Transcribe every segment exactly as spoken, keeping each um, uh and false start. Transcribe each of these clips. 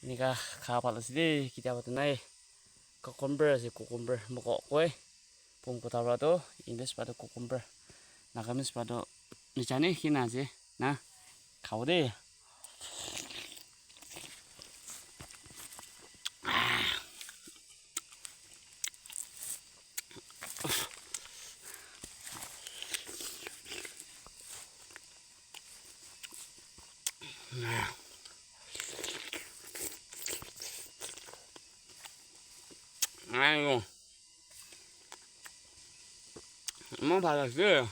Enika kha pala ase de, kitia ba tu nai. Cucumber ase, cucumber. Moko koi. Pum kotha para tu, English para tu cucumber. Nagamese para tu, nichane kina ase. Na, khao de. Ayo. Mo para se.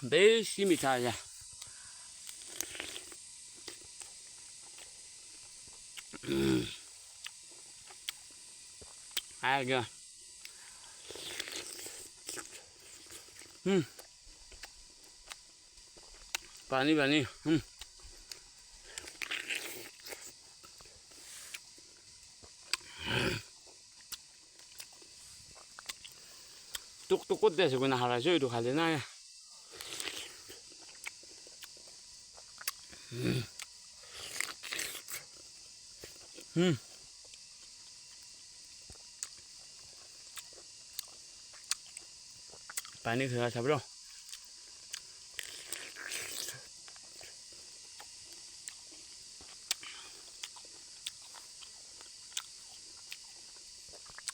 Beshi mitha ya. Ayo. Hmm. Pani, pani. Hmm. Tuk tuk kot de ase koina harai ase, etu khale na. Hmm. Hmm. Pani khara sabro.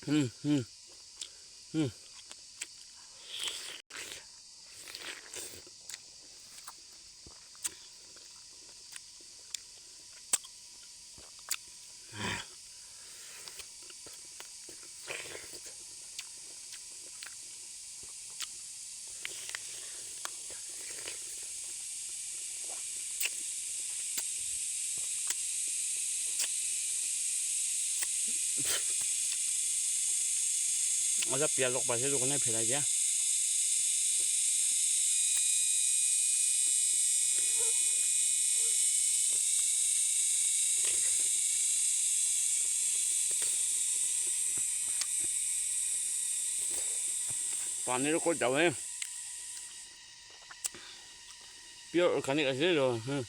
Hmm, hmm. Hmm. Acha piyaj lok paise, etu karne phelai dia. Pani toh kot jabo he. Pure organic ase toh, hmm.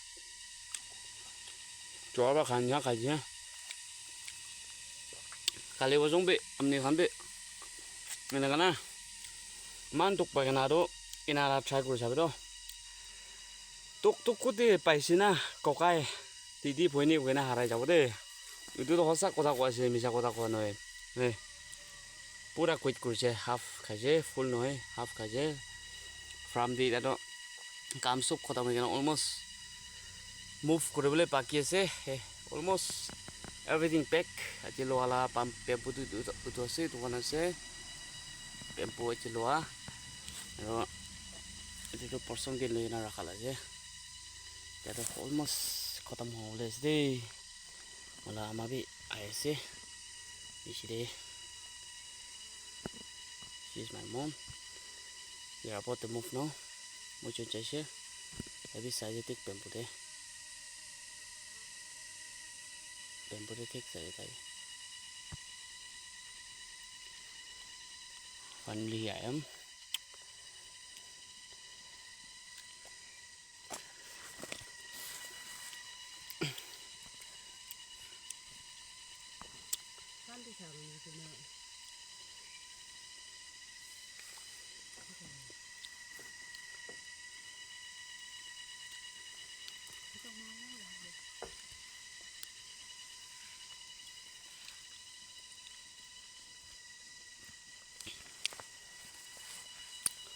Chua ba khan ya khai je. Kali bojong bi, amni khan bi. Ena kana. Man tuk pa kana toh, ena la try kuri sabi toh. Tuk tuk kuti paise na, kokai. Didi bhoini koina harai jabo de. Etu toh hosa kotha koa ase, misa kotha koa nohoi. Eh. Pura quit kurise, half khaise, full nohoi, half khaise. From the, etu kam sob khotom hoikena almost move kuribole baki ase. Eh, almost everything pack. Ati loa la pam-, bamboo tu, tu, tu, tu ase, etu khan ase. Bamboo ati loa. Aro etu tu porson ke loina rakha la ase. Etu tu almost khotom hobole ase de. Wala ama bi ahi ase. Bishi de. She's my mom. We are about to move now. Moi chun jaise. Ebi saise thik bamboo de. Bamboo de thik saise tai. Finally, I am.